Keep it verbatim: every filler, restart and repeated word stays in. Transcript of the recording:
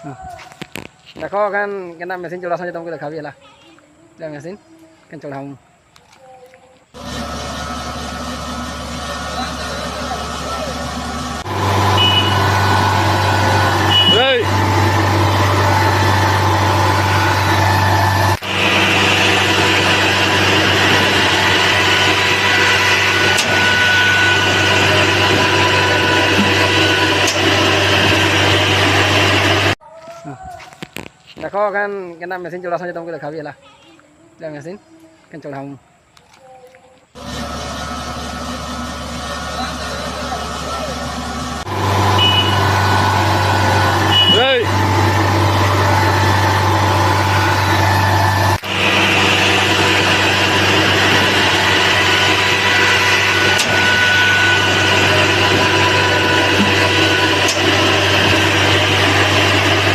ଦେଖ ଏଖାନ କେନ୍ତା ମେସିନ ଚଲାସନ୍ ଯେ ତମକୁ ଦେଖାବି ହେଲା। ଏଟା ମେସିନ କେନ୍ ଚଲାଉଁ। ଦେଖ ଏଖାନ କେନ୍ତା ମେସିନ ଚଲାସନ୍ ଯେ ତମକୁ ଦେଖାବି ହେଲା। ଏଟା ମେସିନ କେନ୍ ଚଲାଉଁ।